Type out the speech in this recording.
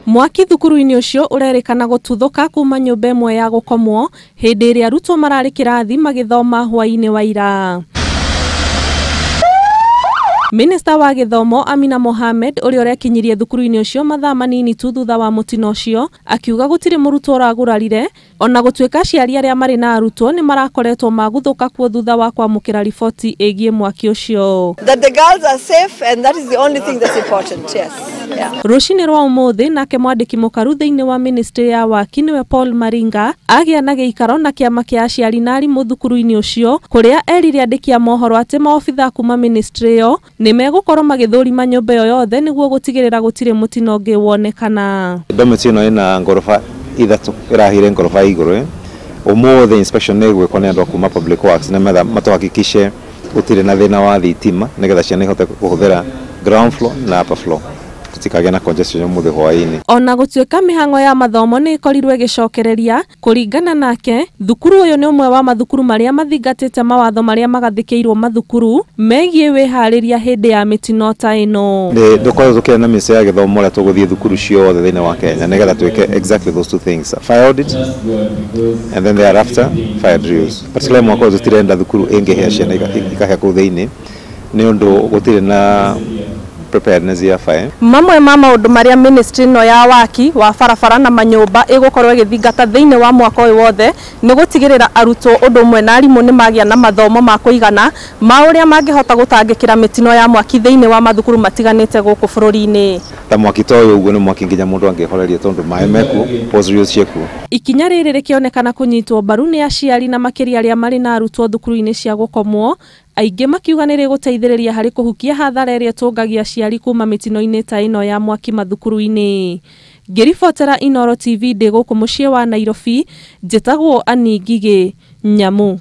Mwaki thukuru-inĩ ũcio ũrerĩkana gũtuthũka kuma nyũmba ĩmwe ya gũkomwo hĩndĩ ĩrĩa arutwo mararĩ kĩrathi magĩthoma hwaĩ-inĩ wa ira. Minista wa gĩthomo Amina Mohamed ũrĩa ũrekinyirie thukuru-inĩ ũcio mathaa manini tu thutha wa mũtino ũcio akiuga gũtirĩ mũrutwo ũragurarire ona gũtuĩka aciari arĩa marĩ na arutwo nĩ marakoretwo magũthũka kuo thutha wa kwamũkĩra riboti ĩgiĩ mwaki ũcio. That the girls are safe and that is the only thing that's important, yes. Yeah. Rũcinĩ rwa ũmũthĩ nake mwandĩki mũkaru thĩinĩ wa ministry ya waki nĩwe Paul Maringa agĩa na gĩikaro na kĩama kĩa aciari na arimũ thukuru-inĩ ũcio kũrĩa erire andĩki a mohoro atĩ maobitha kuma ministry ĩyo nĩ megũkorwo magĩthũrima nyũmba ĩyo yothe nĩguo gũtigĩrĩra gũtirĩ mũtino ũngĩ wonekana. Dormitory ĩno ĩna ngoroba ithatũ ĩrahire ngoroba igũrũ. Ũmũthĩ inspection nĩ ĩgwĩkwo nĩ andũ a kuma Public Works nĩmetha matũhakikishe gũtirĩ na thĩna wa thitima nĩgetha ciana ihote kũhũthĩra ground floor na upper floor tutikagĩa na congestion ũmũthĩ hwaĩ-inĩ. Ona gũtuĩka mĩhang'o ya mathomo nĩ ĩkorirwo ĩgĩcokereria, kũringana nake thukuru ũyũ nĩ ũmwe wa mathukuru marĩa mathingatĩte mawatho marĩa magathĩkĩirwo mathukuru megiĩ wĩharĩria hĩndĩ ya mĩtino ta ĩno. Nĩ tũkorwo tũkĩaria na ministry ya gĩthomo ũrĩa tũgũthiĩ thukuru ciothe thĩinĩ wa Kenya nĩgetha twĩke exactly those two things, fire audit and then thereafter fire drills. Particularly mwaka ũyũ tũtirenda thukuru ĩngĩhĩa ciana ikahĩa kũu thĩinĩ nĩ ũndũ gũtirĩ na preparedness ya fire. Mamwe ma maũndũ marĩa ministry ĩno ya waki wa barabara na manyũmba ĩgũkorwo ĩgĩthingata thĩinĩ wa mwaka ũyũ wothe nĩ gũtigĩrĩra arutwo ũndũ ũmwe na arimũ nĩ magĩa na mathomo ma kũigana ma ũrĩa mangĩhota gũtangĩkĩra mĩtino ya mwaki thĩinĩ wa mathukuru matiganĩte gũkũ bũrũri-inĩ. Ta mwaki ta ũyũ ũguo nĩ mwaki nginya mũndũ angĩhoreria tondũ maĩ mekuo, post ciekuo. Ikinya rĩrĩ rĩkĩonekana kũnyitwo mbaru nĩ aciari na makĩria arĩa marĩ na arutwo thukuru-inĩ cia gũkomwo, aingĩ makiuga nĩ rĩgũteithĩrĩria harĩ kũhukia hathara ĩrĩa ĩtũngagia aciari kuma mĩtino-inĩ ta ĩno ya mwaki mathukuru-inĩ. Ngĩribotera Inooro TV ndĩ gũkũ mũciĩ wa Nairobi, njĩtagwo Annie Ngigĩ Nyamu.